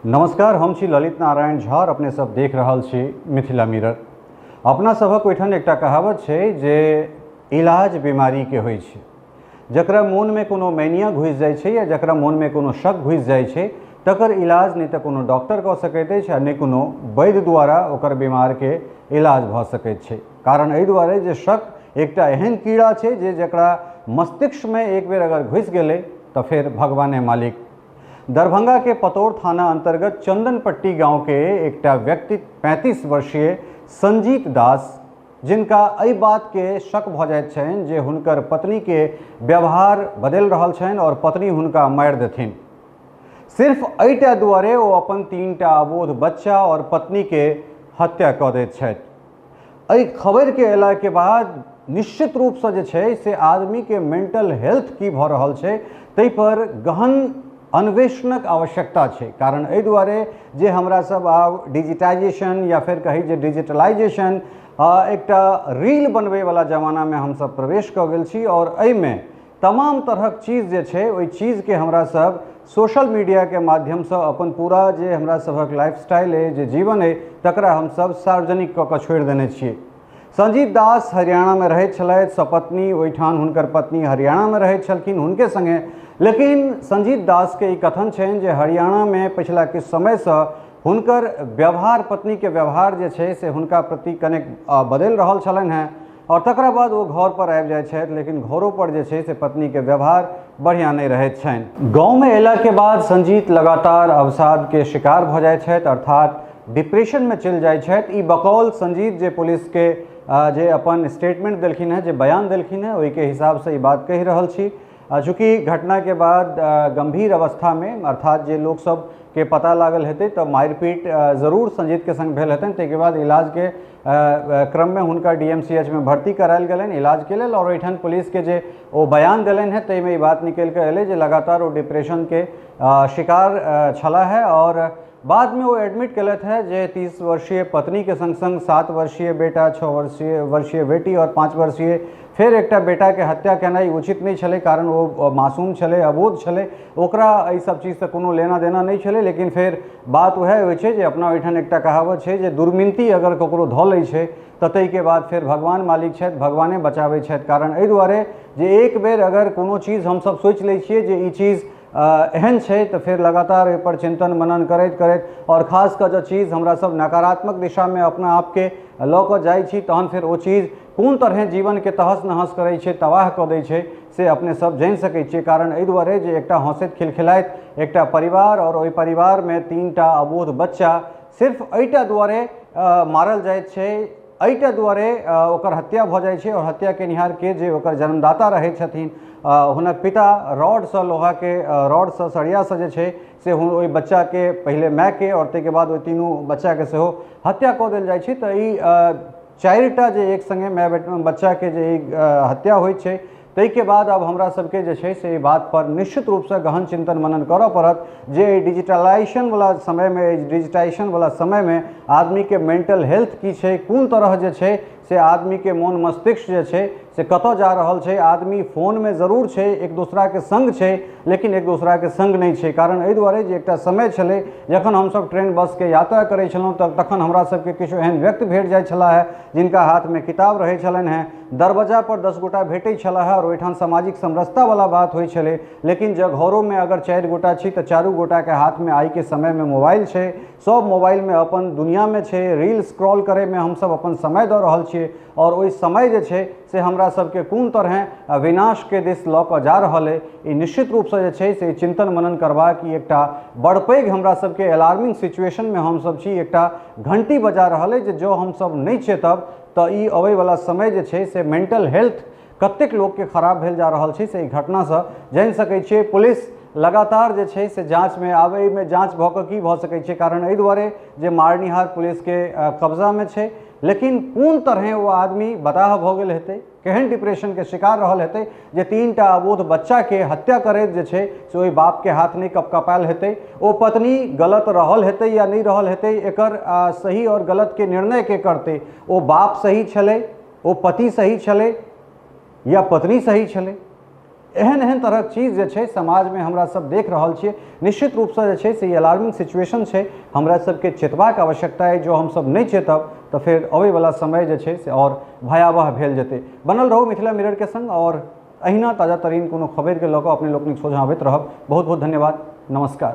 नमस्कार, हम छी ललित नारायण झा और अपने सब देख रहल छी मिथिला मिरर। अपना सभक ओहिठाम एकटा कहावत छै जे इलाज बीमारीके होइ छै। जकरा मोनमे कोनो मैनिया घुसि जाइ छै या जकरा मोनमे कोनो शक घुसि जाइ छै तकर इलाज नहि तऽ कोनो डॉक्टर कऽ सकैत अछि आ नहि कोनो वैद्य द्वारा ओकर बीमारके इलाज भऽ सकैत छै। कारण एहि दुआरे जे शक एकटा एहन कीड़ा छै जे जकरा मस्तिष्कमे एक बेर अगर घुसि गेलै तऽ फेर भगवाने मालिक। दरभंगा के पतौर थाना अंतर्गत चंदनपट्टी गांव के एकटा व्यक्ति 35 वर्षीय संजीत दास, जिनका एहि बात के शक भऽ जाइत छनि जे हुनकर पत्नी के व्यवहार बदलि रहल छनि और पत्नी हुनका मारि देथिन, सिर्फ एहिटा दुआरे ओ अपन 3टा अबोध बच्चा और पत्नी के हत्या कऽ दैत छथि। एहि खबरिके अयलाके बाद निश्चित रूपसँ जे छै से आदमीके मेंटल हेल्थ की भऽ रहल छै ताहिपर गहन अन्वेषणक आवश्यकता छै। कारण एहि दुआरे जे हमरा सब आब डिजिटाइजेशन या फेर कही जे डिजिटलाइजेशन एकटा रील बनबैवला जमानामे हमसब प्रवेश कऽ गेल छी और एहिमे तमाम तरहक चीज जे छै ओहि चीजके हमरा सब सोशल मीडियाके माध्यमसँ अपन पूरा जे हमरा सभक लाइफस्टाइल अइ, जे जीवन अइ, तकरा हमसब सार्वजनिक कऽ कऽ छोड़ि देने छियै। संजीत दास हरियाणामे रहैत छलथि, सपत्नी ओहिठाम हुनकर पत्नी हरियाणामे रहैत छलखिन हुनके सङ्गे। लेकिन संजीत दासके ई कथन छनि जे हरियाणामे पछिला किछु समयसँ हुनकर व्यवहार, पत्नीके व्यवहार जे छै से हुनका प्रति कनेक बदलि रहल छलनि हेँ और तकरा बाद ओ घर पर आबि जाइ छथि, लेकिन घरो पर जे छै से पत्नीके व्यवहार बढ़िआँ नहि रहैत छनि। गाँवमे अयलाके बाद संजीत लगातार अवसादके शिकार भऽ जाइ छथि, अर्थात डिप्रेशनमे चलि जाइ छथि। ई बकौल संजीत जे पुलिसके जे अपन स्टेटमेंट देलखिन हेँ, जे बयान देलखिन हेँ, ओहिके हिसाबसँ ई बात कहि रहल छी। चूँकि घटनाके बाद गंभीर अवस्थामे, अर्थात जे लोक सबके पता लागल हेतै तऽ मारिपीट जरूर संजीतके संग भेल हेतनि, ताहिके बाद इलाजके क्रममे हुनका DMCH मे भर्ती करायल गेलनि इलाजके लेल। और ओहिठाम पुलिसके जे ओ बयान देलनि हेँ ताहिमे ई बात निकलि कऽ एलै जे लगातार ओ डिप्रेशनके शिकार छलाह है। और बादमे ओ एडमिट केलथि हेँ जे 30 वर्षीय पत्नीके संग संग 7 वर्षीय बेटा, 6 वर्षीय बेटी और 5 वर्षीय फेर एकटा बेटाके हत्या केनाइ उचित नहि छलै। कारण ओ मासूम छलै, अबोध छलै, ओकरा एहि सब चीजसँ कोनो लेना देना नहि छलै। लेकिन फेर बात वएह होइ छै जे अपना ओहिठाम एकटा कहावत छै जे दुर्मिनती अगर ककरो धऽ लै छै तऽ ताहिके बाद फेर भगवान मालिक छथि, भगवाने बचाबै छथि। कारण एहि दुआरे जे एक बेर अगर कोनो चीज हमसब सोचि लै छियै जे ई चीज एहन छै तऽ फेर लगातार ओहिपर चिन्तन मनन करैत करैत और खास कऽ जँ चीज हमरा सब नकारात्मक दिशामे अपना आपके लऽ कऽ जाइ छी तहन फेर ओ चीज कोन तरहे जीवनके तहस नहस करै छै, तबाह कऽ दै छै, से अपने सब जानि सकै छियै। कारण एहि दुआरे जे एकटा हँसैत खिलखिलाइत एकटा परिवार और ओहि परिवारमे 3टा अबोध बच्चा सिर्फ एहिटा दुआरे मारल जाइत छै, एहिटा दुआरे ओकर हत्या भऽ जाइ छै। और हत्या केनिहारके जे ओकर जन्मदाता रहै छथिन, हुनक पिता रॉडसँ, लोहाके रॉडसँ, सरियासँ जे छै से ओहि बच्चाके पहिले मायके और ताहिके बाद ओहि तीनू बच्चाके सेहो हत्या कऽ देल जाइ छै। तऽ ई 4टा जे एक सङ्गे माय बच्चाके जे ई हत्या होइ छै ताहिके बाद आब हमरा सबके जे छै से एहि बातपर निश्चित रूपसँ गहन चिन्तन मनन करऽ पड़त जे एहि डिजिटलाइजेशनवला समयमे, एहि डिजिटाइजेशनवला समयमे आदमीके मेंटल हेल्थ की छै, कोन तरह जे छै से आदमीके मोन मस्तिष्क जे छै से कतऽ जा रहल छै। आदमी फोनमे जरूर छै, एक दोसराके सङ्ग छै, लेकिन एक दोसराके सङ्ग नहि छै। कारण एहि दुआरे जे एकटा समय छलै जखन हमसब ट्रेन बसके यात्रा करै छलहुँ तऽ तखन हमरा सबके किछु एहन व्यक्ति भेट जाइ छलाह हे जिनका हाथमे किताब रहै छलनि हेँ, दरवाजापर 10 गोटा भेटै छलाह आओर ओहिठाम सामाजिक समरसतावला बात होइ छलै। लेकिन जँ घरोमे अगर 4 गोटा छी तऽ 4 गोटाके हाथमे आइके समयमे मोबाइल छै, सब मोबाइलमे अपन दुनिआमे छै, रील स्क्रॉल करैमे हमसब अपन समय दऽ रहल छियै और ओहि समय जे छै से हमरा सबके कोन तरहे विनाशके दिस लऽ कऽ जा रहल अइ, ई निश्चित रूपसँ जे छै से चिन्तन मनन करबाक ई एकटा बड़ पैघ हमरा सबके अलार्मिंग सिचुएशनमे हमसब छी। एकटा घंटी बजा रहल अइ जे जँ हमसब नहि चेतब तऽ ई अबैवला समय जे छै से मेंटल हेल्थ कतेक लोकके खराब भेल जा रहल छै से ई घटनासँ जानि सकै छियै। पुलिस लगातार जे छै से जाँचमे आब एहिमे जाँच भऽ कऽ की भऽ सकै छै, कारण एहि दुआरे जे मारनिहार पुलिसके कब्जामे छै, लेकिन कोन तरहे ओ आदमी बताह भऽ गेल हेतै, केहन डिप्रेशनके शिकार रहल हेतै जे 3टा अबोध बच्चाके हत्या करैत जे छै से ओहि बापके हाथ नहि कपकपायल हेतै, ओ पत्नी गलत रहल हेतै या नहि रहल हेतै, एकर सही आओर गलतके निर्णय के करतै, ओ बाप सही छलै, ओ पति सही छलै या पत्नी सही छलै, एहन एहन तरहक चीज जे छै समाजमे हमरा सब देख रहल छियै। निश्चित रूपसँ जे छै से ई अलार्मिंग सिचुएशन छै, हमरा सबके चेतबाक आवश्यकता अइ। जो हमसब नहि चेतब तऽ फेर अबैवला समय जे छै से आओर भयावह भेल जेतै। बनल रहू मिथिला मिररके संग आओर अहिना ताजा तरीन कोनो खबरिके लऽ कऽ अपने लोकनिक सोझाँ अबैत रहब। बहुत बहुत धन्यवाद, नमस्कार।